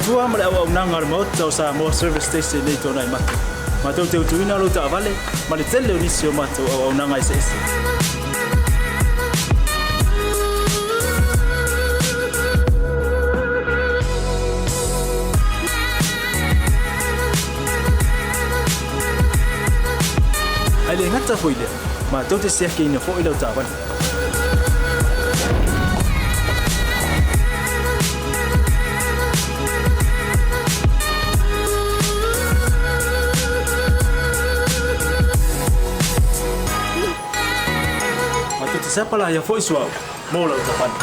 tautua ma le auaunaga a le Maota o Samoa Service Station nei Tuanai Mata. Matou te utuina lou taavale ma le tele o nisi o matou auaunaga eseese. Ae le gata foi i lea, matou te siakiina foi lau taavale. Matou te sapalaia foi suauu mo lau taavale.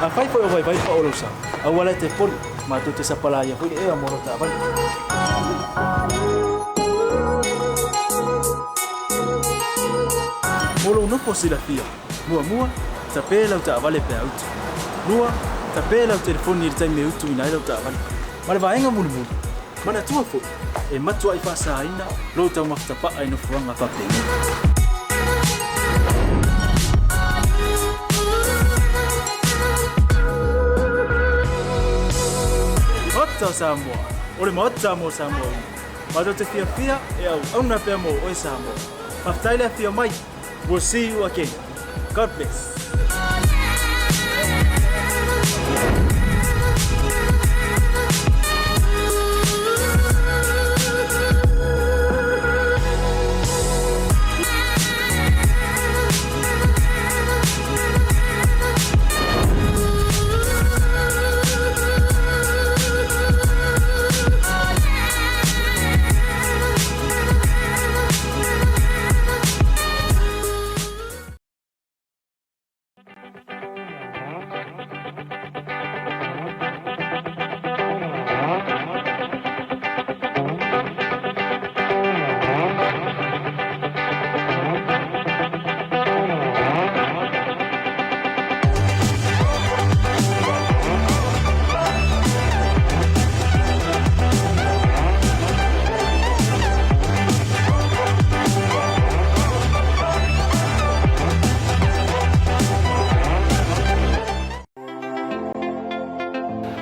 Afai foi o vaivai pao lou sa, aua la e te poli, matou te sapalaia foi le ea mo lau taavale. Mo lou nofo silafia, muamua, tape lau taavale pe a utu. Lua, tape lau telefoni i le taimi e utuina ai lau taavale. Ma le vaega mulimuli, manatua foi, e matuai faasaina lou taumafa tapaa i nofoaga faapenei. Maota o Samoa, o le Maota mo Samoa uma. Matou te fiafia e auauna pea mo oe Samoa. Faafetai le afio mai. We'll see you again. God bless.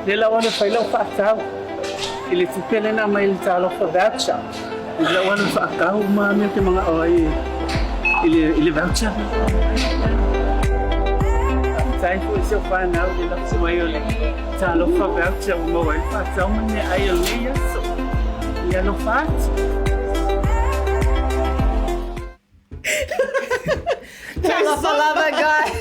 Lea la ua fai lau faatau i le tupe lena mai le Talofa Voucher. I lau ana faatau ma mea te manao ai i le, i le voucher. Faafetai foi i si au whanau i le lafo mai o le Talofa Voucher ua maua ai le faatau ma le meaai o lenei aso. Ia alofa atu. Talofa lava, guys.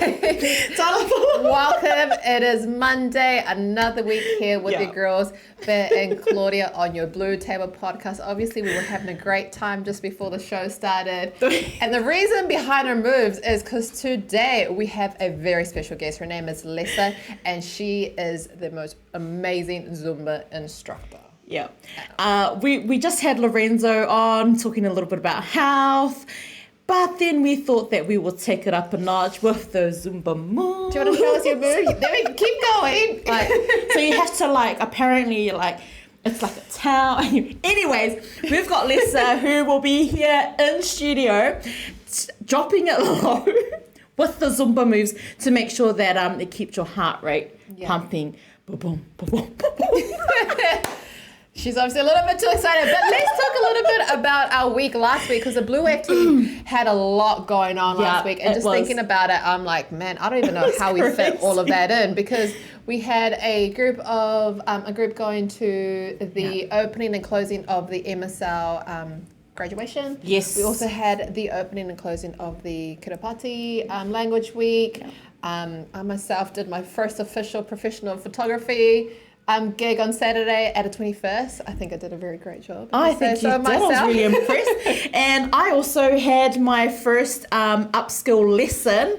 Welcome. It is Monday, another week here with your girls, Bea and Claudia, on your Blue Table podcast. Obviously, we were having a great time just before the show started. And the reason behind our moves is because today we have a very special guest. Her name is Lesa, and she is the most amazing Zumba instructor. Yeah. We just had Lorenzo on talking a little bit about health, but then we thought that we would take it up a notch with the Zumba moves. Do you want to show us your move? There we keep going. Like, so you have to like, apparently like, it's like a towel. Anyways, we've got Lesa who will be here in studio dropping it low with the Zumba moves to make sure that it keeps your heart rate pumping. Boom, boom, boom, boom, boom. She's obviously a little bit too excited, but let's talk a little bit about our week last week because the Bluewave team had a lot going on last week. And just thinking about it, I'm like, man, I don't even know how we fit all of that in because we had a group of a group going to the opening and closing of the MSL graduation. Yes. We also had the opening and closing of the Kiribati Language Week. Yeah. I myself did my first official professional photography gig on Saturday at a 21st. I think I did a very great job. I think you did. I was really impressed. And I also had my first upskill lesson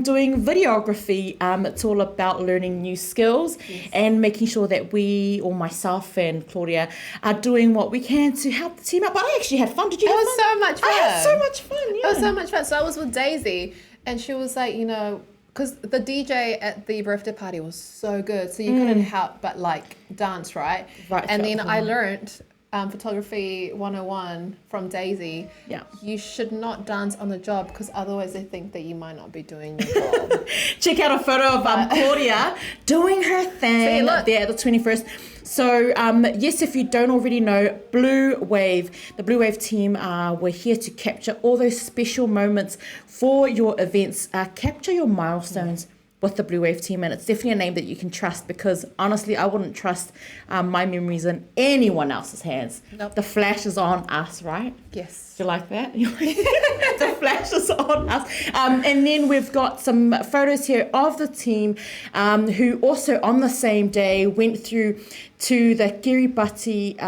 doing videography. It's all about learning new skills and making sure that we, or myself and Claudia, are doing what we can to help the team out. But I actually had fun. Did you have fun? It was so much fun. I had so much fun, yeah. It was so much fun. So I was with Daisy and she was like, you know, because the DJ at the birthday party was so good, so you couldn't help but like dance, right? Right. And then I learned Photography 101 from Daisy. Yeah. You should not dance on the job because otherwise they think that you might not be doing your job. Check out a photo of Claudia doing her thing See, look. there at the 21st. So, yes, if you don't already know, Bluwave, the Bluwave team, we're here to capture all those special moments for your events, capture your milestones with the Bluwave team, and it's definitely a name that you can trust because honestly, I wouldn't trust my memories in anyone else's hands. Nope. The flash is on us, right? Yes. Do you like that? The flash is on us. And then we've got some photos here of the team who also on the same day went through to the Kiribati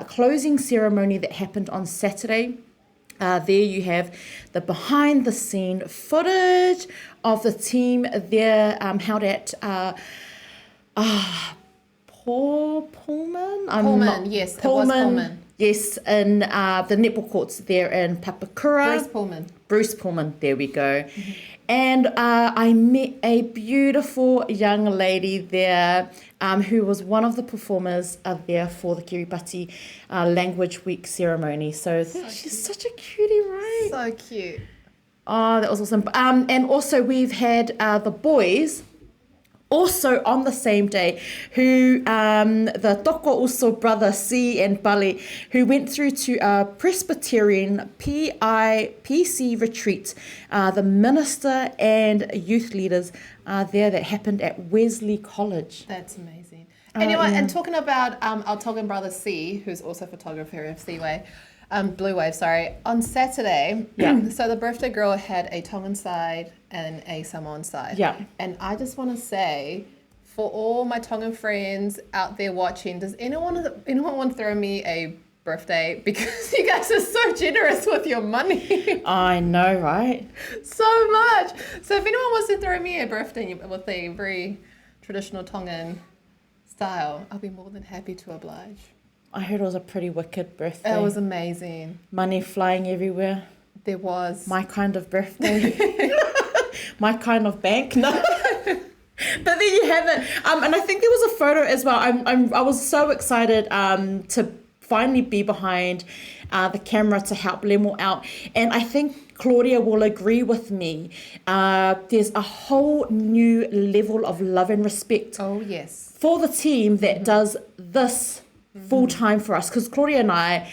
closing ceremony that happened on Saturday. There you have the behind the scene footage of the team there held at Pullman? Pullman, yes, it was Pullman. Yes, in the netball courts there in Papakura. Bruce Pullman. Bruce Pullman, there we go. Mm-hmm. And I met a beautiful young lady there who was one of the performers there for the Kiribati Language Week ceremony. So she's such a cutie, right? So cute. Oh, that was awesome. And also we've had the boys also on the same day, who the Toko Uso brother C and Bali, who went through to a Presbyterian PIPC retreat, the minister and youth leaders there that happened at Wesley College. That's amazing. Anyway, and talking about our Tongan brother C, who's also a photographer of Seaway, Bluwave, sorry, on Saturday, Yeah. so the birthday girl had a Tongan side and a Samoan side. Yeah. And I just want to say, for all my Tongan friends out there watching, does anyone want to throw me a birthday? Because you guys are so generous with your money. I know, right? So much. So if anyone wants to throw me a birthday with a very traditional Tongan style, I'll be more than happy to oblige. I heard it was a pretty wicked birthday. It was amazing. Money flying everywhere. There was. My kind of birthday. My kind of bank. No. But there you have it. And I think there was a photo as well. I was so excited to finally be behind the camera to help Lemo out. And I think Claudia will agree with me. There's a whole new level of love and respect. Oh, yes. For the team that does this full time for us, because Claudia and I,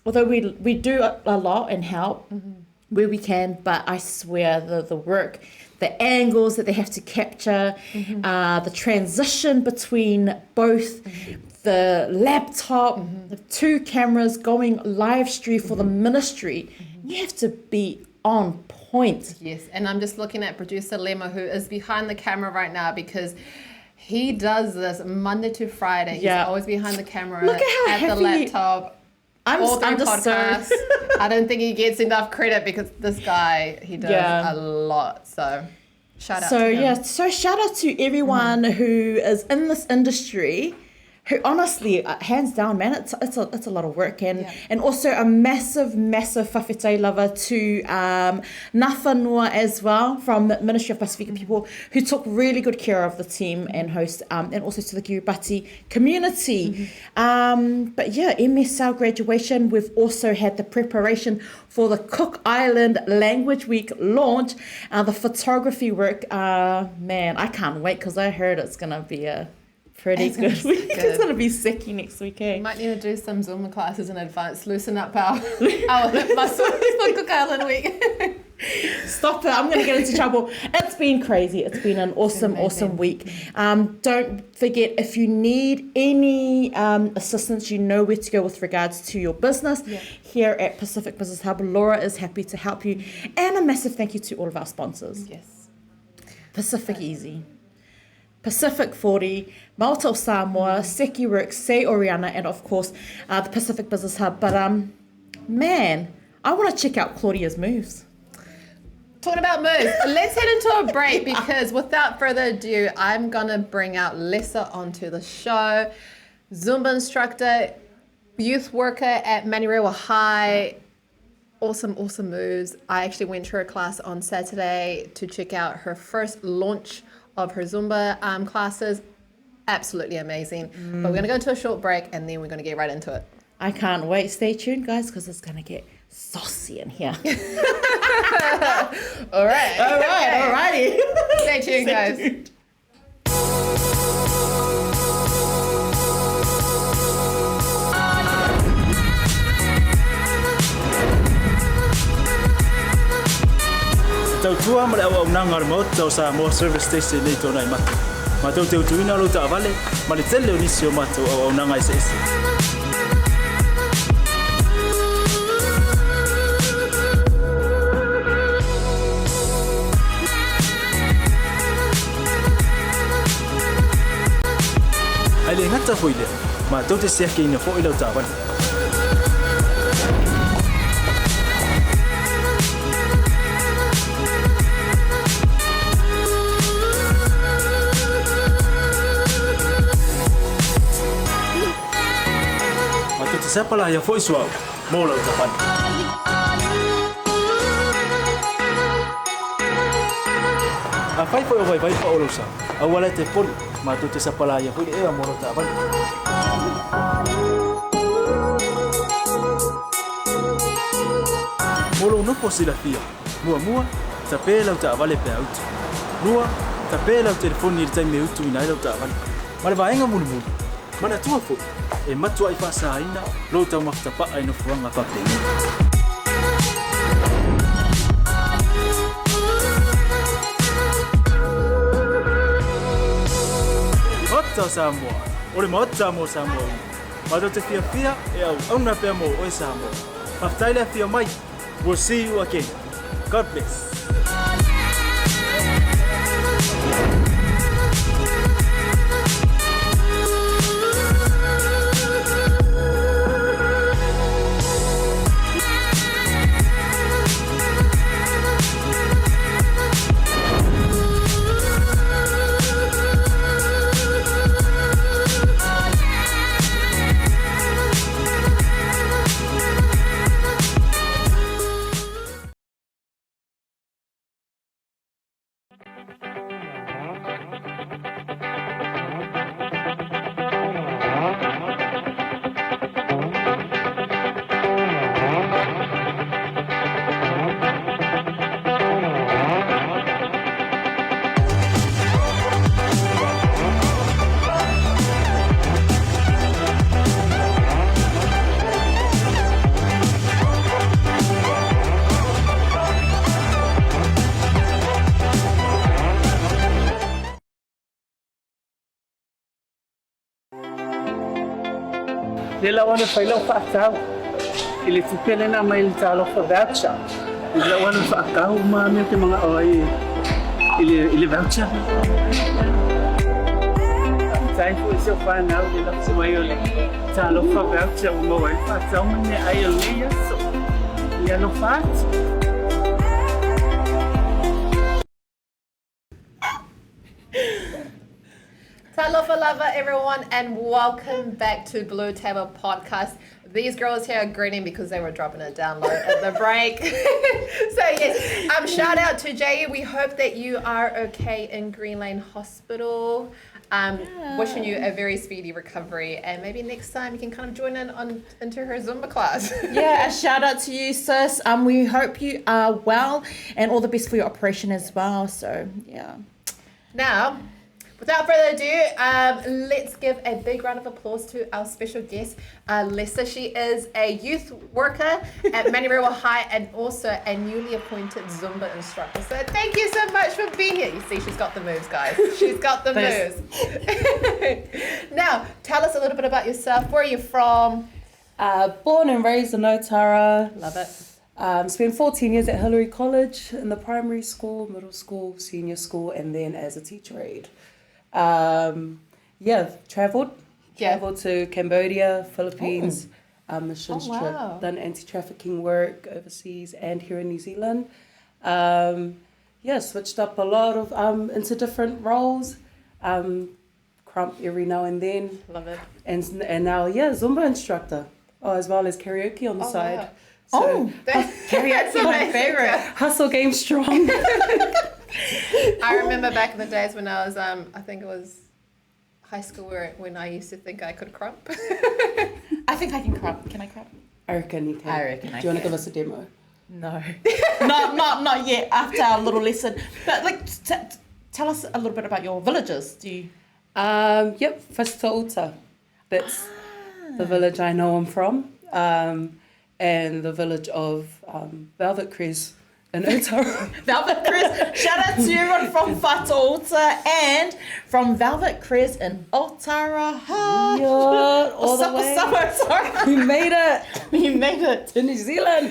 although we do a lot and help where we can, but I swear the work, the angles that they have to capture, the transition between both the laptop, the two cameras going live stream for the ministry, you have to be on point. Yes, and I'm just looking at producer Lemo, who is behind the camera right now, because he does this Monday to Friday. He's always behind the camera. Look at how at the happy laptop. All three I'm just podcasts. So... I don't think he gets enough credit because this guy, he does a lot. So shout out to him. Yeah, so shout out to everyone who is in this industry, who honestly, hands down, man, it's a lot of work. And and also a massive, massive fa'afetai lover to Nafanua as well from the Ministry of Pasifika People, who took really good care of the team and host, and also to the Kiribati community. But yeah, MSL graduation, we've also had the preparation for the Cook Island Language Week launch, the photography work. Man, I can't wait because I heard it's going to be a pretty good week. Good. It's going to be sicky next week, eh? We might need to do some Zumba classes in advance, loosen up our muscles for Cook Island Week. Stop it. I'm going to get into trouble. It's been crazy. It's been an awesome, awesome week. Don't forget, if you need any assistance, you know where to go with regards to your business. Yeah. Here at Pacific Business Hub, Laura is happy to help you. And a massive thank you to all of our sponsors. Yes. Pacific Easy, Pacific 40, Malta Samoa, Seki Works, Say Oriana, and of course the Pacific Business Hub. But man, I want to check out Claudia's moves. Talking about moves, let's head into a break because without further ado, I'm gonna bring out Lesa onto the show. Zumba instructor, youth worker at Manurewa High. Awesome, awesome moves. I actually went to her class on Saturday to check out her first launch of her Zumba classes. Absolutely amazing. But we're going to go into a short break and then we're going to get right into it. I can't wait. Stay tuned, guys, because it's going to get saucy in here. All right. All right, all righty. Stay tuned, guys. Tuned. E tautua ma le auaunaga a le Maota o Samoa Service Station nei tona i matou. Matou te utuina lou taavale ma le tele o nisi o matou auaunaga eseese. Ae le gata foi lea, matou te siakiina foi lau taavale. Matou te sapalaia foi suauu mo lau taavale. Afai foi o vaivai pao lou sa, aua la e te poli, matou te sapalaia foi le ea mo lau taavale. Mo lou nofo silafia, muamua, tape lau taavale pe a utu. Lua, tape lau telefoni i le taimi e utuina ai lau taavale. Ma le vaega mulimuli, manatua foi, e matuai faasaina lou taumafa tapaa i nofoaga faapenei. Maota o Samoa, o le Maota mo Samoa uma. Matou te fiafia e auauna pea mo oe Samoa. Faafetai le afio mai. We'll see you again. God bless. Lea la ua fai lau faatau i le tupe lena mai le talofa voucher. Lea la ua faatau uma mea ou te manao ai i le voucher. Faafetai foi i si ou fanau i le lafo mai o le talofa voucher ua maua ai le faatau ma le meaai o lenei aso. Ia alofa atu. Talofa lava, everyone, and welcome back to Blue Table Podcast. These girls here are grinning because they were dropping it down low at the break. So yes, shout out to Jay. We hope that you are okay in Greenlane Hospital. Wishing you a very speedy recovery, and maybe next time you can kind of join in on into her Zumba class. Yeah, a shout out to you, sis. We hope you are well, and all the best for your operation as well. So yeah. Now, without further ado, let's give a big round of applause to our special guest, Lesa. She is a youth worker at Manurewa High and also a newly appointed Zumba instructor. So thank you so much for being here. You see, she's got the moves, guys. She's got the Thanks. moves. Now, tell us a little bit about yourself. Where are you from? Born and raised in Otara. Love it. Spent 14 years at Hillary College in the primary school, middle school, senior school, and then as a teacher aide. Travelled. Yeah. Travelled to Cambodia, Philippines, missions Oh, wow. trip, done anti-trafficking work overseas and here in New Zealand. Switched up a lot of into different roles. Krump every now and then. Love it. And now, Zumba instructor, as well as karaoke on the Oh, side. Wow. So, Oh, That's my amazing. favorite. Hustle game strong. I remember back in the days when I was, I think it was high school where, when I used to think I could krump. I think I can krump. Can I krump? I reckon you can. I reckon I Do you want to can. give us a demo? No. Not yet, after our little lesson. But like, tell us a little bit about your villages. Do you? Yep, Fasita'uta. That's the village I know I'm from. And the village of Velvet Cres in Otara. Velvet Cres. Shout out to everyone from Fata'uta and from Velvet Cres in Otara. Yeah, all the way. Sorry. We made it. We made it. To New Zealand.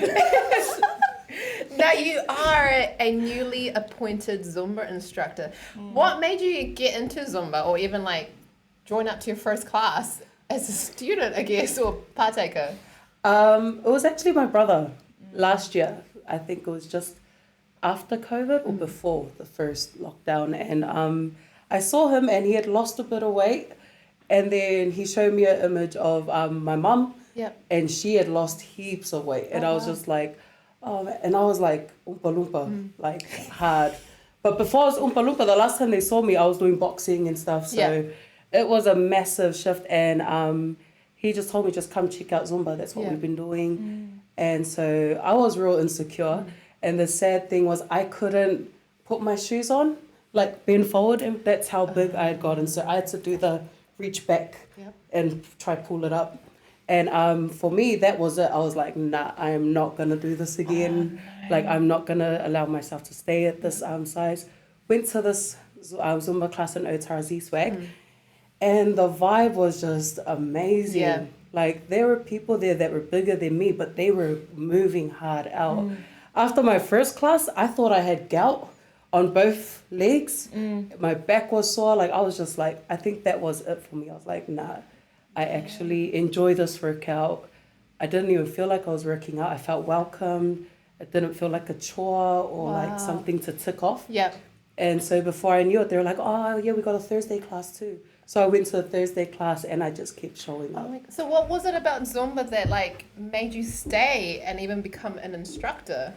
Now you are a newly appointed Zumba instructor. What made you get into Zumba or even like join up to your first class as a student, I guess, or partaker? It was actually my brother last year. I think it was just after COVID or before the first lockdown. And I saw him and he had lost a bit of weight. And then he showed me an image of my mum. Yep. And she had lost heaps of weight. And I was just like, oh, man. And I was like, Oompa Loompa, like hard. But before I was Oompa Loompa, the last time they saw me, I was doing boxing and stuff. So it was a massive shift. And he just told me, just come check out Zumba. That's what we've been doing. And so I was real insecure. And the sad thing was I couldn't put my shoes on, like bend forward. And that's how big I had gotten. So I had to do the reach back and try pull it up. And for me, that was it. I was like, nah, I am not going to do this again. Oh, no. Like, I'm not going to allow myself to stay at this size. Went to this Zumba class in Otara Z-Swag. And the vibe was just amazing. Yeah. Like, there were people there that were bigger than me, but they were moving hard out. After my first class, I thought I had gout on both legs. My back was sore. Like, I was just like, I think that was it for me. I was like, nah, I actually enjoy this workout. I didn't even feel like I was working out. I felt welcomed. It didn't feel like a chore or like something to tick off. Yeah. And so before I knew it, they were like, oh, yeah, we got a Thursday class too. So I went to the Thursday class and I just kept showing up. Oh my, so what was it about Zumba that like made you stay and even become an instructor?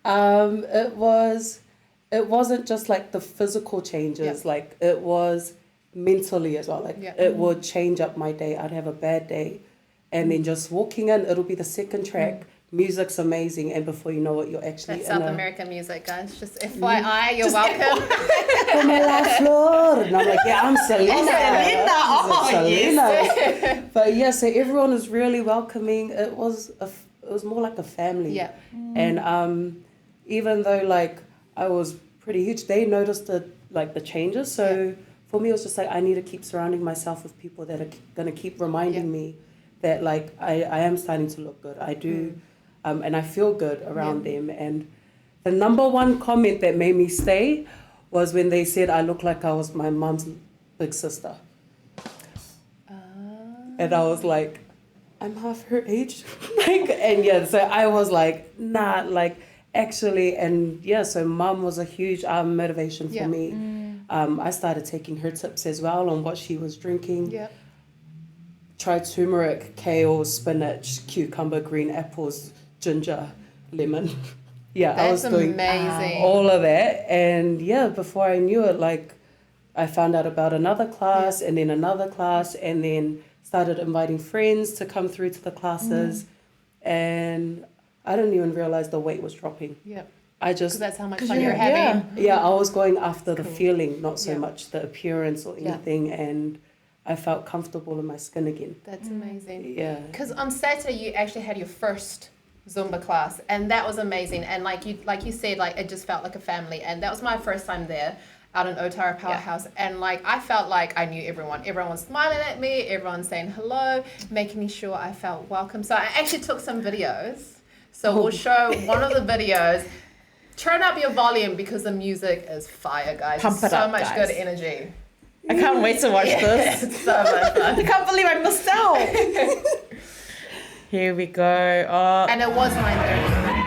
It wasn't just like the physical changes, like it was mentally as well. Like it would change up my day. I'd have a bad day and then just walking in, it'll be the second track. Music's amazing, and before you know it, you're actually That's in South a... American music, guys. Just FYI, you're welcome. Como la flor. And I'm like, yeah, I'm Selena. Selena. Oh, Selena. yes. But yeah, so everyone was really welcoming. It was more like a family. Yeah. And even though like I was pretty huge, they noticed the changes. So for me, it was just like I need to keep surrounding myself with people that are gonna keep reminding me that like I am starting to look good. I do. And I feel good around them. And the number one comment that made me stay was when they said I look like I was my mum's big sister. And I was like, I'm half her age. So I was like, nah, like actually. And yeah, so mum was a huge motivation for me. I started taking her tips as well on what she was drinking. Yeah. Try turmeric, kale, spinach, cucumber, green apples, ginger, lemon. Yeah, I was That's doing amazing. all of that. And yeah, before I knew it, like I found out about another class and then another class and then started inviting friends to come through to the classes. And I didn't even realize the weight was dropping. Yeah. I just... Because that's how much 'Cause fun you're- you're having. Yeah, I was going after the feeling, not so Yeah. much the appearance or anything. And I felt comfortable in my skin again. That's amazing. Yeah. Because on Saturday you actually had your first Zumba class, and that was amazing. And like you said, like it just felt like a family. And that was my first time there, out in Otara Powerhouse. And like I felt like I knew everyone. Everyone was smiling at me. Everyone saying hello, making me sure I felt welcome. So I actually took some videos. So we'll show one of the videos. Turn up your volume because the music is fire, guys. Pump it so up, much guys. good energy. I can't wait to watch this. It's so much fun. I can't believe I missed out. Here we go. Oh. And it was 9:30.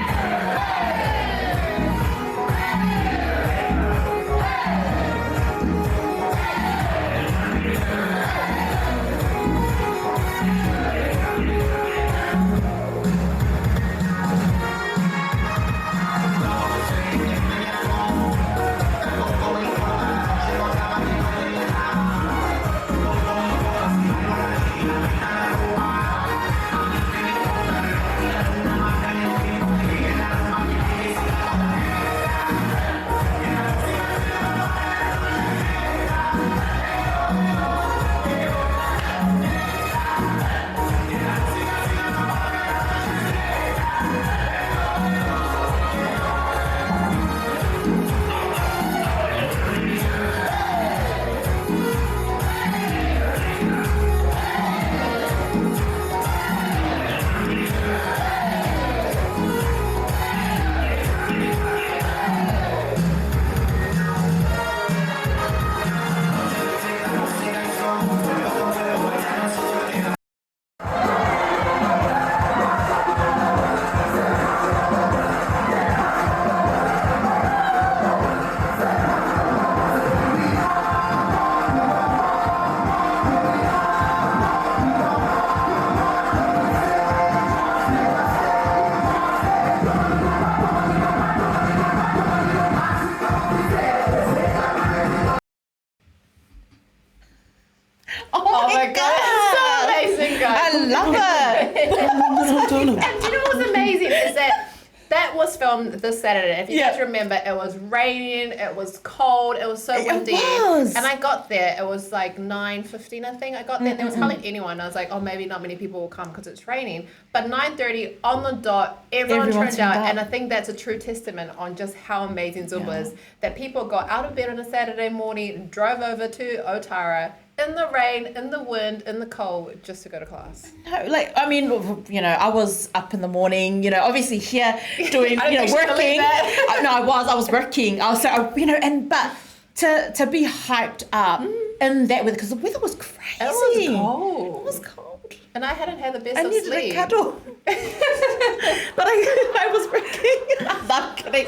That was filmed this Saturday. If you Yeah. guys remember, it was raining, it was cold, it was so It windy. was. And I got there, it was like 9:15, I think. I got there and there was hardly anyone. I was like, oh, maybe not many people will come because it's raining. But 9:30 on the dot, everyone, Everyone turned turned out. up. And I think that's a true testament on just how amazing Zumba is. That people got out of bed on a Saturday morning, drove over to Otara in the rain, in the wind, in the cold, just to go to class. No, like I mean, you know, I was up in the morning, you know, obviously here doing, I don't you know, think she believed working. that. I, no, I was working. I was, so, you know, and but to be hyped up in that weather because the weather was crazy. It was cold. It was cold. And I hadn't had the best I of needed sleep. a cuddle. But I was working. I'm kidding.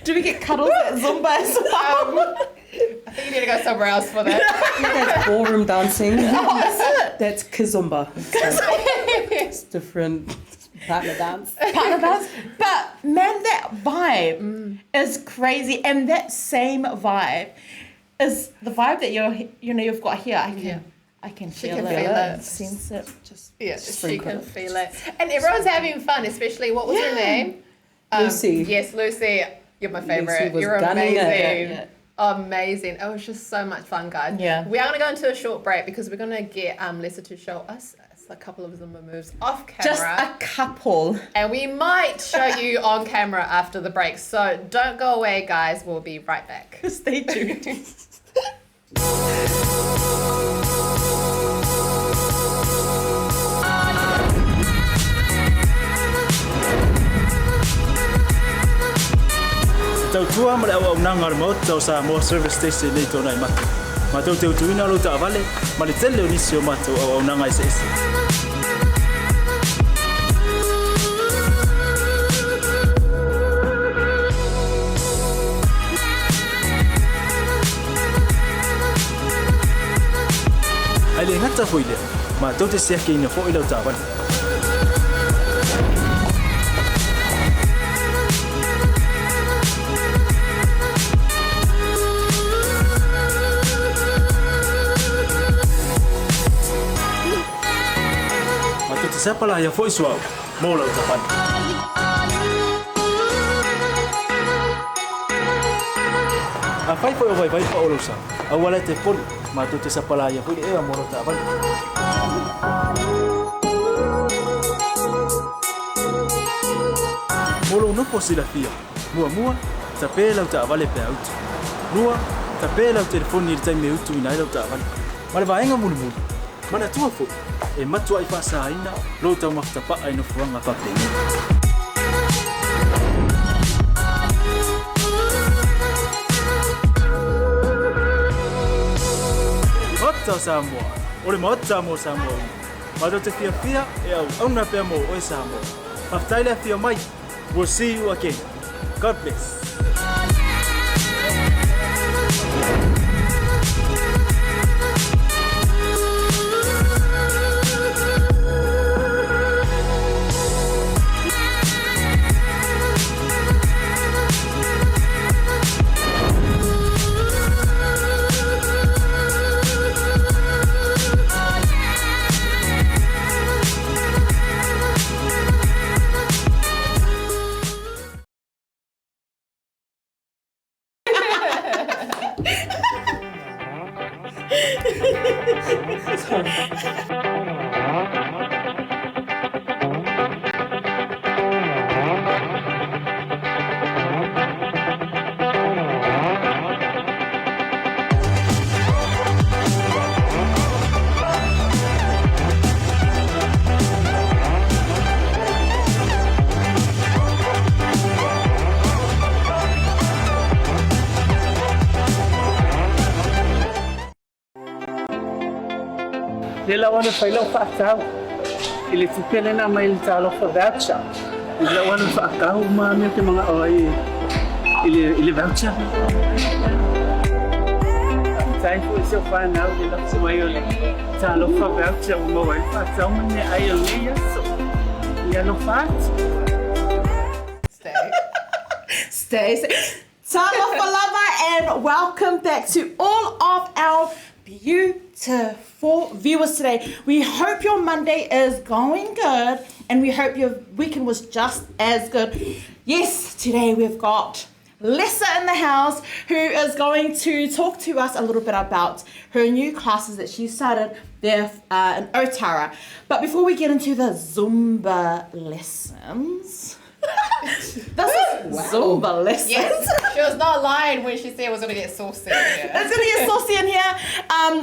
Do we get cuddles at Zumba as well? I think you need to go somewhere else for that. That's ballroom dancing. Oh, is it? That's kizomba. So it's different partner dance. Partner dance. But man, that vibe is crazy, and that same vibe is the vibe that you've got here. I can, Yeah. I can She feel can it. feel it. Sense it. Just Yeah, she sprinkle can it. feel it. And everyone's having fun, especially what was her Yeah. name? Lucy. Yes, Lucy. You're my favorite. was You're gunning it. amazing. Yeah. Amazing. It was just so much fun, guys. Yeah. We are going to go into a short break because we're going to get Lisa to show us a couple of Zumba moves off camera. Just a couple. And we might show you on camera after the break. So don't go away, guys. We'll be right back. Stay tuned. E tautua ma le auaunaga o le maota o Samoa Service Station nei tōna i matu. Mātou te utuina lo taavale, ma le tele o nisi o mātou auaunaga eseese. Ai le ngata foi lea, mātou te siakeina fo'i lau taavale. Mātou te sepala ia fo'i suau, mō lau taavale. A whai foi o vai vai pa o lausa. Au wala te poli, mātou te sapala ia foi le ewa mō lau taavale. Mō lou nofo silafia. Muamua, tapē lau taavale pea utu. Lua, tapē lau telefoni i le taimi e utuina ai lau taavale. Ma le vaega mulimuli, manatua fo'i, e matua'i fa'asāina lou taumafatapa'a i nofoaga fa'apenei. Maota o Samoa, o le maota mo Samoa uma. Mātou te fiafia e auauna pea mō oe Samoa. Faafetai le afio mai. We'll see you again. God bless. Le lau ana whai lau whaatau. I le tupe lena mai le talofa voucher. I lau ana whaakau ma mea te mga oi i le voucher. Tai fo se whanau le lapsi mai o le talofa voucher o mawai whaatau mane ai o le yaso. Ia no whaat. Stay. Stay safe. Talofa lava and welcome back to all of our beautiful viewers today. We hope your Monday is going good and we hope your weekend was just as good. Yes, today we've got Lessa in the house who is going to talk to us a little bit about her new classes that she started there in Otara. But before we get into the Zumba lessons, this is Zumba lessons. Yes, she was not lying when she said it was going to get saucy in here. It's gonna get saucy in here.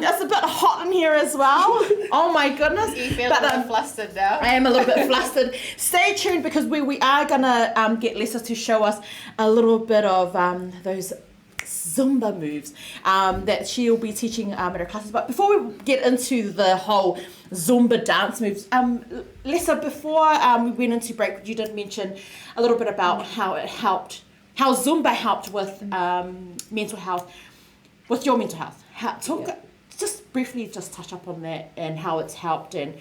It's a bit hot in here as well. Oh my goodness. You feel But, a little flustered now. I am a little bit flustered. Stay tuned because we are gonna get Lessa to show us a little bit of those Zumba moves that she'll be teaching at her classes. But before we get into the whole Zumba dance moves, Lessa, before we went into break, you did mention a little bit about how it helped, how Zumba helped with mental health, with your mental health. Just briefly just touch up on that and how it's helped and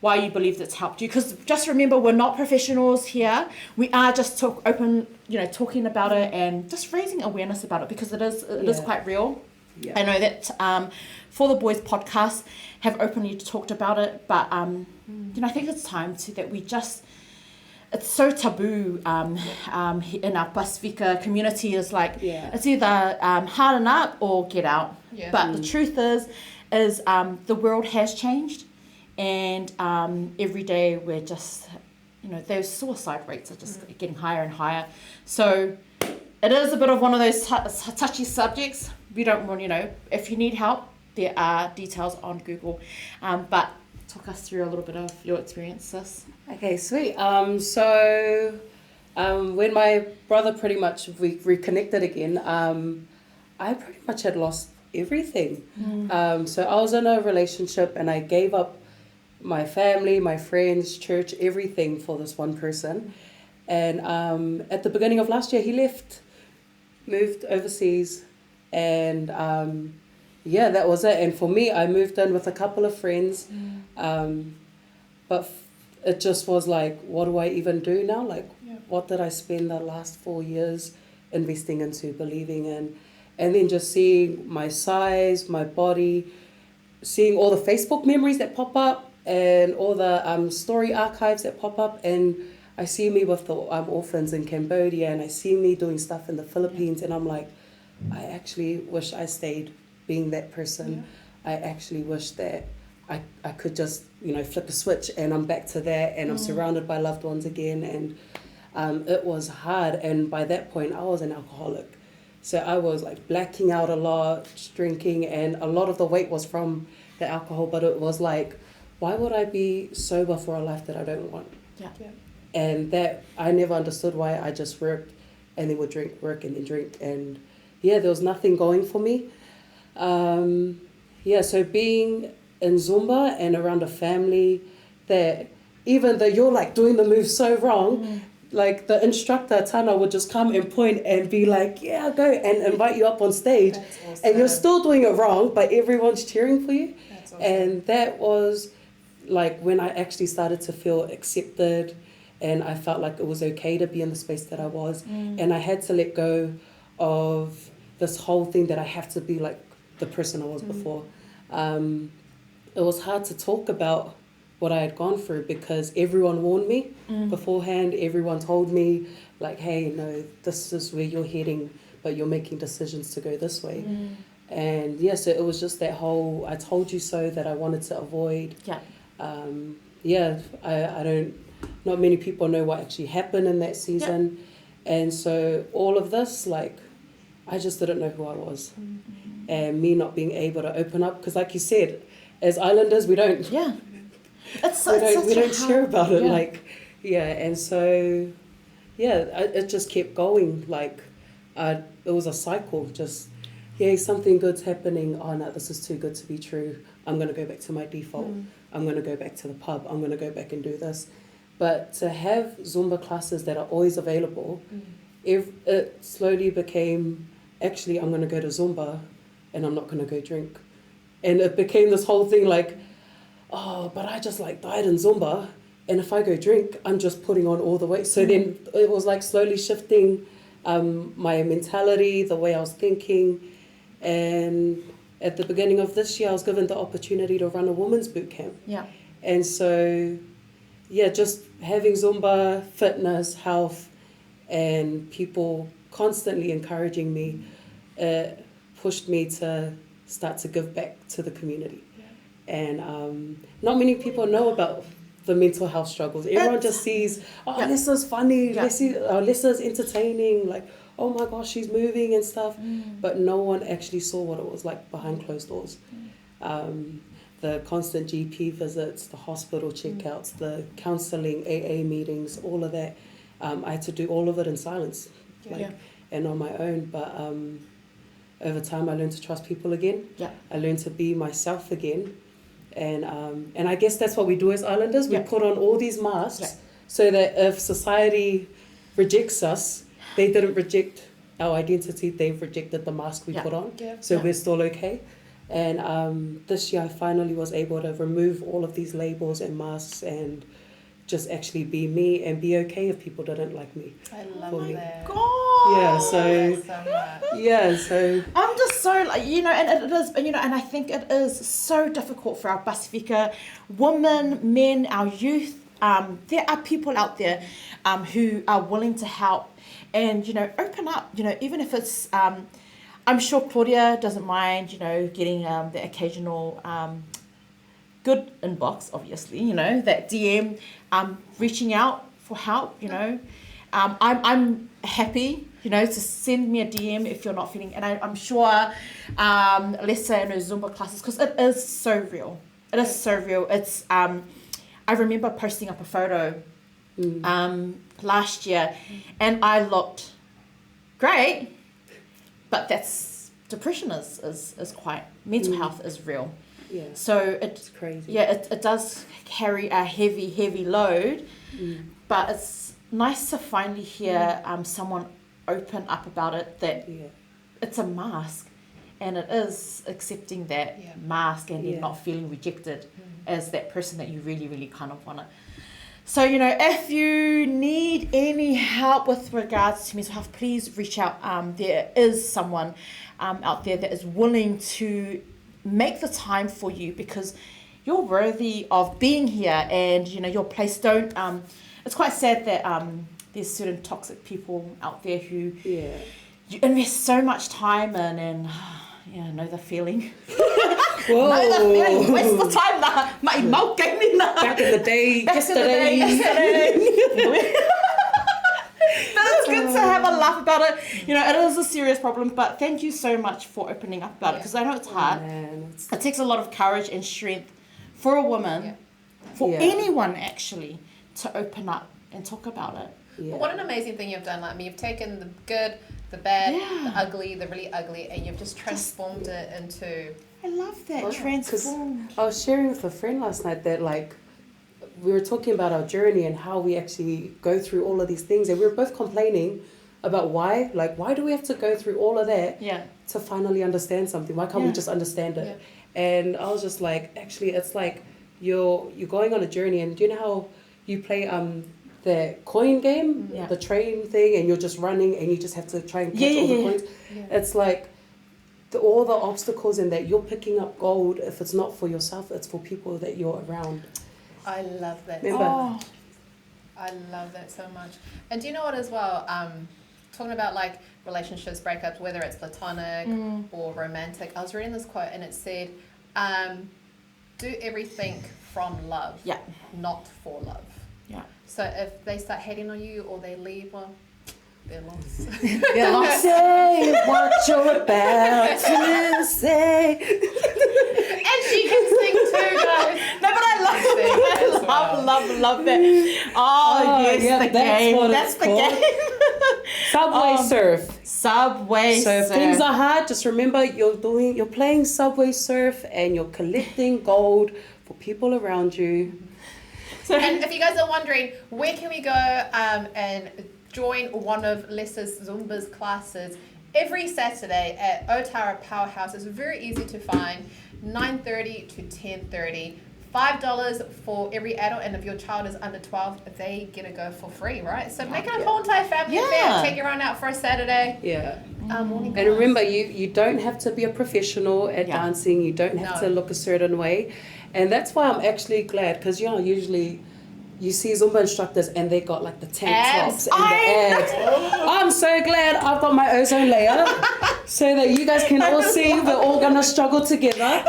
why you believe that's helped you. Because just remember, we're not professionals here. We are just open, talking about it and just raising awareness about it because it is quite real. Yeah. I know that For the Boys podcast have openly talked about it, but I think it's time to that we just. It's so taboo in our Pasifika community. It's like it's either harden up or get out. Yeah. But the truth is the world has changed. And every day we're just, those suicide rates are just getting higher and higher. So it is a bit of one of those touchy subjects. We don't want, if you need help, there are details on Google. But talk us through a little bit of your experience, sis. Okay, sweet. So when my brother pretty much we reconnected again, I pretty much had lost everything. So I was in a relationship and I gave up my family, my friends, church, everything for this one person. And at the beginning of last year, he left, moved overseas, and that was it. And for me, I moved in with a couple of friends, but it just was like, what do I even do now? Like, what did I spend the last 4 years investing into, believing in? And then just seeing my size, my body, seeing all the Facebook memories that pop up, and all the story archives that pop up, and I see me with the orphans in Cambodia, and I see me doing stuff in the Philippines, and I'm like, I actually wish I stayed being that person. Yeah. I actually wish that I could just, flick a switch and I'm back to that, and I'm surrounded by loved ones again. And it was hard, and by that point I was an alcoholic. So I was like blacking out a lot, drinking, and a lot of the weight was from the alcohol, but it was like, why would I be sober for a life that I don't want? Yeah. And that, I never understood why I just worked and then would drink, work and then drink. And there was nothing going for me. So being in Zumba and around a family that even though you're like doing the move so wrong, like the instructor, Tana, would just come and point and be like, yeah, go, and invite you up on stage. That's awesome. And you're still doing it wrong, but everyone's cheering for you. That's awesome. And that was like when I actually started to feel accepted, and I felt like it was okay to be in the space that I was. And I had to let go of this whole thing that I have to be like the person I was before. It was hard to talk about what I had gone through because everyone warned me beforehand. Everyone told me like, hey, no, this is where you're heading, but you're making decisions to go this way. And so it was just that whole I told you so that I wanted to avoid. Yeah. I don't, not many people know what actually happened in that season. Yeah. And so all of this, like, I just didn't know who I was. And me not being able to open up, because like you said, as islanders, we don't. Yeah. We don't share about it. Yeah. Like, and so, it just kept going. Like, it was a cycle, just, something good's happening. Oh, no, this is too good to be true. I'm going to go back to my default. I'm going to go back to the pub. I'm going to go back and do this. But to have Zumba classes that are always available, it slowly became, actually, I'm going to go to Zumba and I'm not going to go drink. And it became this whole thing like, oh, but I just like died in Zumba. And if I go drink, I'm just putting on all the weight. So then it was like slowly shifting my mentality, the way I was thinking. And At the beginning of this year, I was given the opportunity to run a women's boot camp. Yeah. And so, yeah, just having Zumba, fitness, health, and people constantly encouraging me, it pushed me to start to give back to the community. And not many people know about the mental health struggles. Everyone just sees, oh, Yeah. Lesa's funny, Yeah. Lesa's entertaining, like, oh my gosh, she's moving and stuff. Mm. But no one actually saw what it was like behind closed doors. The constant GP visits, the hospital checkouts, the counselling, AA meetings, all of that. I had to do all of it in silence, Yeah. and on my own. But over time, I learned to trust people again. Yeah. I learned to be myself again. And I guess that's what we do as islanders. We Yeah. put on all these masks Yeah. so that if society rejects us, they didn't reject our identity. They've rejected the mask we Yeah. put on. Yeah. So Yeah. we're still okay. And this year I finally was able to remove all of these labels and masks and just actually be me and be okay if people didn't like me. I love For me. that. God. Yeah, so, So much. yeah, so. I'm just so, like, you know, and it is, you know, and I think it is so difficult for our Pasifika women, men, our youth. There are people out there who are willing to help and, you know, open up, you know, even if it's, I'm sure Claudia doesn't mind, you know, getting the occasional good inbox, obviously, you know, that DM, reaching out for help, you know. I'm happy, you know, to send me a DM if you're not feeling, and I'm sure Lesa and her Zumba classes, because it is so real. It is so real. It's, I remember posting up a photo last year, and I looked great, but that's, depression is quite, mental health is real. Yeah. So It's crazy. Yeah, it does carry a heavy, heavy load, but it's nice to finally hear someone open up about it, that Yeah. it's a mask, and it is accepting that Yeah. mask and then Yeah. not feeling rejected as that person that you really, really kind of want to. So, you know, if you need any help with regards to mental health, please reach out. There is someone out there that is willing to make the time for you, because you're worthy of being here, and, you know, your place don't... it's quite sad that there's certain toxic people out there who Yeah. you invest so much time in, and yeah, know the feeling. Whoa. Know the feeling. Waste the time na. Mai mau kei ni na. Back in the day, Back in the day, yesterday. yesterday. But it's good to have a laugh about it. You know, it is a serious problem, but thank you so much for opening up about it, because I know it's hard. Oh, man, it's... It takes a lot of courage and strength for a woman, Yeah. for Yeah. anyone actually, to open up and talk about it. Yeah. But what an amazing thing you've done. Like, I mean, you've taken the good, the bad, Yeah. the ugly, the really ugly, and you've just transformed it into... I love that. Well, Transformed. I was sharing with a friend last night that, like, we were talking about our journey and how we actually go through all of these things, and we were both complaining about why do we have to go through all of that Yeah. to finally understand something? Why can't we Yeah. just understand it? Yeah. And I was just like, actually, it's like you're going on a journey, and do you know how you play the coin game, Yeah. the train thing, and you're just running and you just have to try and catch Yeah, all the yeah, yeah. coins? Yeah. It's like all the obstacles in that you're picking up gold. If it's not for yourself, it's for people that you're around. I love that. Remember? Oh. I love that so much. And do you know what as well? Talking about like relationships, breakups, whether it's platonic or romantic, I was reading this quote and it said, do everything from love, Yeah. not for love. Yeah. So if they start hating on you or they leave, well, they're lost. They're lost. Say what you're about to say. And she can sing too, guys. No, but I love Sing I as well. love that. Oh, Oh, yes, yeah, the that's game. what That's it's the called. game. Subway Surf. Subway So if Surf. things are hard, just remember you're playing Subway Surf and you're collecting gold for people around you. So, And if you guys are wondering, where can we go and join one of Lesa's Zumba's classes every Saturday at Otara Powerhouse. It's very easy to find, 9:30 to 10:30. $5 for every adult, and if your child is under 12, they get to go for free, right? So make it a whole entire family affair. Take your own out for a Saturday Yeah. morning. And remember, you don't have to be a professional at dancing. You don't have No. to look a certain way. And that's why I'm actually glad, because, you know, usually you see Zumba instructors and they got like the tank Abs. tops and the abs. I'm so glad I've got my ozone layer so that you guys can all see we're all going to struggle together.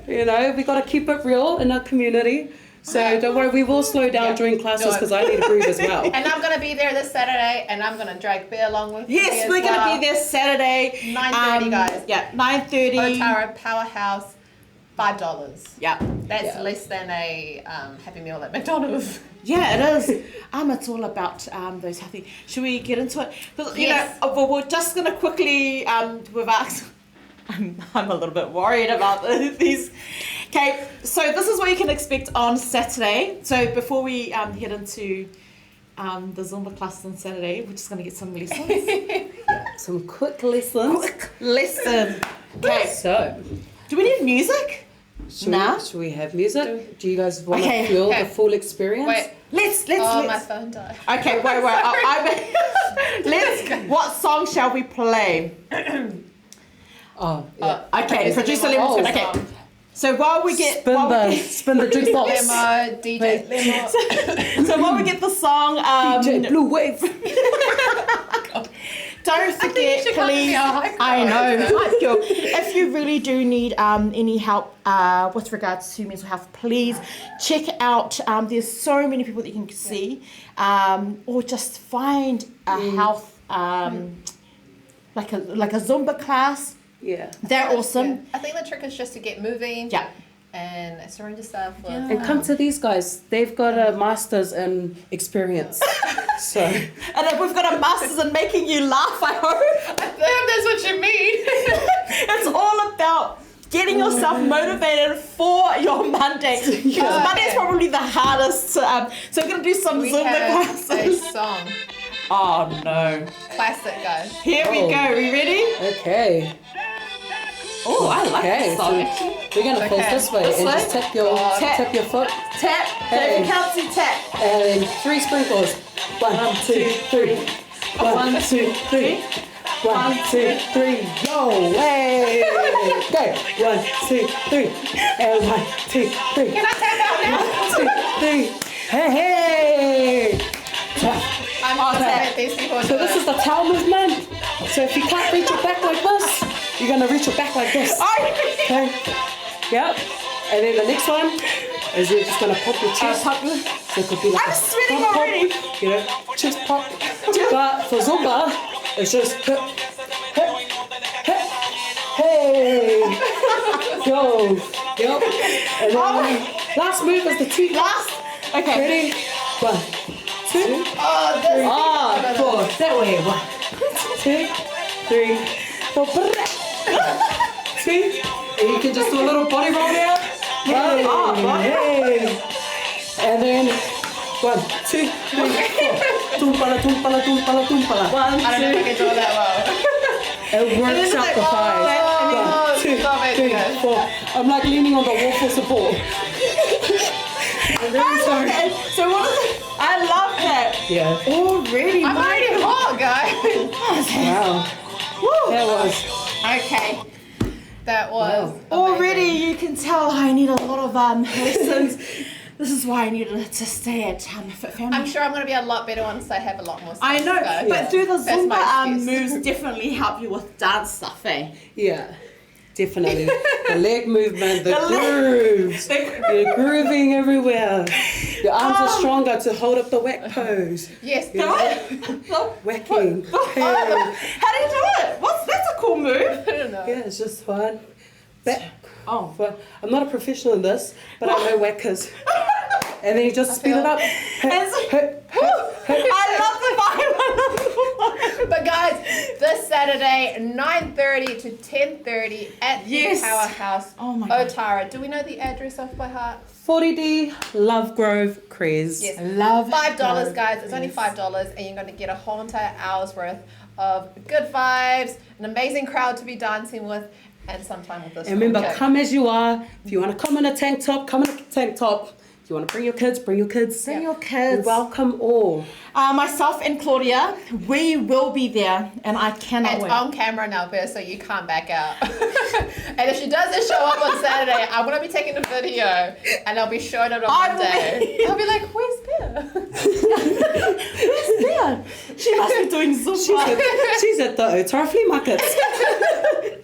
You know, we got to keep it real in our community. So don't worry, we will slow down during classes No. because I need to breathe as well. And I'm gonna be there this Saturday, and I'm gonna drag Bear along with me. Yes, as we're gonna well. be there Saturday. 9:30, guys. Yeah, 9:30. Otara Powerhouse, $5. Yeah. That's less than a Happy Meal at McDonald's. Yeah, it is. It's all about those healthy. Should we get into it? 'Cause, you Yes. know, well, we're just gonna quickly. We've asked. I'm a little bit worried about these. Okay, so this is what you can expect on Saturday. So before we head into the Zumba classes on Saturday, we're just gonna get some lessons. Some quick lessons. Quick lesson. Okay. So, Do we need music? should, Nah. we have music? Do you guys want to Okay. feel Okay. the full experience? Wait. Let's. Oh, my phone died. Okay, wait. Let's. What song shall we play? Oh, yeah. Okay, producer Lemon's Oh. gonna. Okay, so while we get Spin the jukebox. Lemo, DJ Lemo. so while we get the song, DJ Blue Wave. don't forget, should come to please. be our hype I girl. know, hype girl. If you really do need any help with regards to mental health, please check out. There's so many people that you can see, or just find a health like a Zumba class. Yeah. They're awesome. Yeah. I think the trick is just to get moving. Yeah. And surround yourself with. And come to these guys. They've got a master's in experience. So. And then we've got a master's in making you laugh, I hope. I think that's what you mean. It's all about getting yourself motivated for your Monday. Because Monday is probably the hardest. So we're going to do some We Zumba have a classes. song. Oh, no. Classic, guys. Here we go. We ready? Okay. Oh, I like Okay. this song. So we're gonna Okay. face this way This and way? just tap your Tap. your foot. Tap. Hey. If you can't see, tap. And then 3 sprinkles. 1, 2, 3. 1, 2, 3. 1, 2, 3. Go. Hey. Go. 1, 2, 3. And 1, 2, 3. Can I tap out now? 1, 2, 3. Hey, hey. Tap. I'm Oh, gonna tap. let these people So do this it. is the towel movement. So if you can't reach your back like this, you're gonna reach your back like this. Okay. Yep. And then the next one is you're just gonna pop your chest. So it could be like I'm a sweating front pop, already. you know, chest pop. But for Zumba, it's just hip, hip, hip, hey, go. Yep. And then last move is the T. Last. Okay. Ready? 1, 2, Oh, this. 4. That way. 1, 2, 3, 4. 2. And you can just do a little body roll now. Hey, hey. And then 1, 2, 3, 4. Tumpala, tumpala, tumpala, tumpala. 1, I don't know if I 2. can do it that well. It works out the thighs. Oh, 1, 2, stop it, 3, guys. 4. I'm like leaning on the wall for support. I'm very sorry. So what is it? I love that. Yeah. Already. I'm already hot, guys. Wow. Woo. That was. Okay. That was Wow. Already amazing. you can tell I need a lot of lessons. This is why I needed to stay at Fit Family. I'm sure I'm gonna be a lot better once I have a lot more. I know, guys. but through the That's my Zumba excuse. moves definitely help you with dance stuff, eh? Yeah. Definitely. The leg movement, the, The leg- grooves. You're grooving everywhere. Your arms are stronger to hold up the whack pose. Yes. Whacking. Hey. How do you do it? What's that's a cool move. I don't know. Yeah, it's just fun. Back. Oh. Fun. I'm not a professional in this, but I know whackers. And then you just speed it up. Hey, hey, hey. I love the vibe. I love the vibe. But guys, this Saturday, 9:30 to 10:30 at Yes. the Powerhouse, Oh my God. Otara. Do we know the address off by heart? 40D Lovegrove Cres. Yes. Love $5, guys. It's only $5, and you're going to get a whole entire hour's worth of good vibes, an amazing crowd to be dancing with, And some time with this. And remember, cool chick. come as you are. If you want to come in a tank top, come in a tank top. If you want to bring your kids, bring your kids. Bring your We kids. welcome all. Myself and Claudia, we will be there, and I cannot It's wait. on camera now, Bear, so you can't back out. And if she doesn't show up on Saturday, I'm gonna be taking a video and I'll be showing it on I will Monday. be- I'll be like, where's Bear? Who's there? She must be doing Zumba. She's at the Otara Flea Market.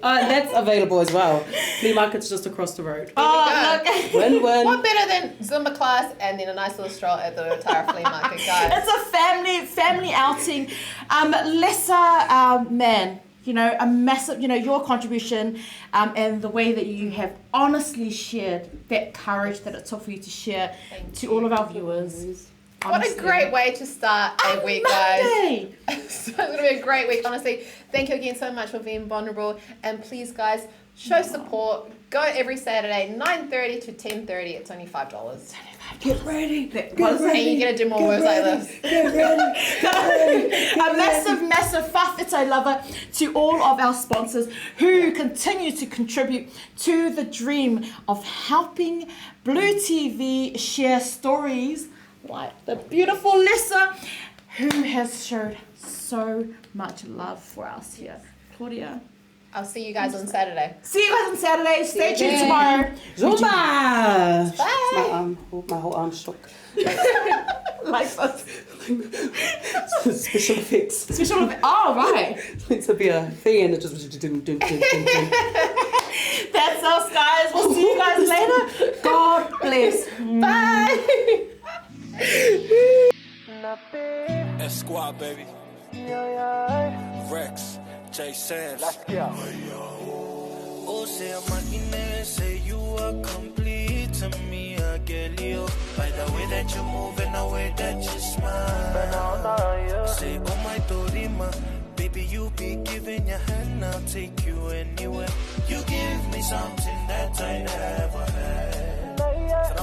That's available as well. Flea market's just across the road. Oh, look. Win win. What better than Zumba class and then a nice little stroll at the Otara Flea Market, guys? It's a family outing. Lesa, man, you know, a massive, you know, your contribution and the way that you have honestly shared that courage that it took for you to share to all of our viewers. What a Honestly. great way to start a week, guys. Monday. So it's gonna be a great week, honestly. Thank you again so much for being vulnerable. And please, guys, show support. Go every Saturday, 9:30 to 10:30. It's only $5. Get ready. Get was- ready. And you're gonna do more words like this. Get ready. A massive, massive fa'afetai lover to all of our sponsors who continue to contribute to the dream of helping Blue TV share stories like the beautiful Lesa, who has showed so much love for us here. Claudia. I'll see you guys on Saturday. See you guys on Saturday. Stay tuned then. tomorrow. Zumba! Bye. My arm, my whole arm shook. Like us. Special effects. Special event. Oh, right. It's meant to be a thing and it just dun, dun, dun, dun, dun. That's us, guys. We'll see you guys later. God bless. Bye. S Squad, baby. Rex, J Sam's. Let's go. Oh, say I'm say you are complete to me, I get you. By the way that you move and the way that you smile. Say, oh my Dorima, baby, you be giving your hand, I'll take you anywhere. You give me something that I never had.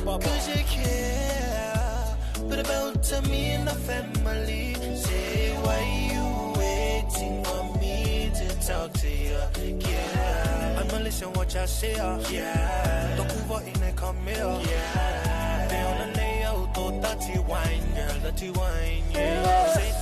Cause you care, but about to me and the family. Say, why you waiting for me to talk to you? Yeah, I'ma listen what you say. Yeah, don't go in and come here. Yeah, they on the nail, to dirty wine, girl, dirty wine. Yeah, say,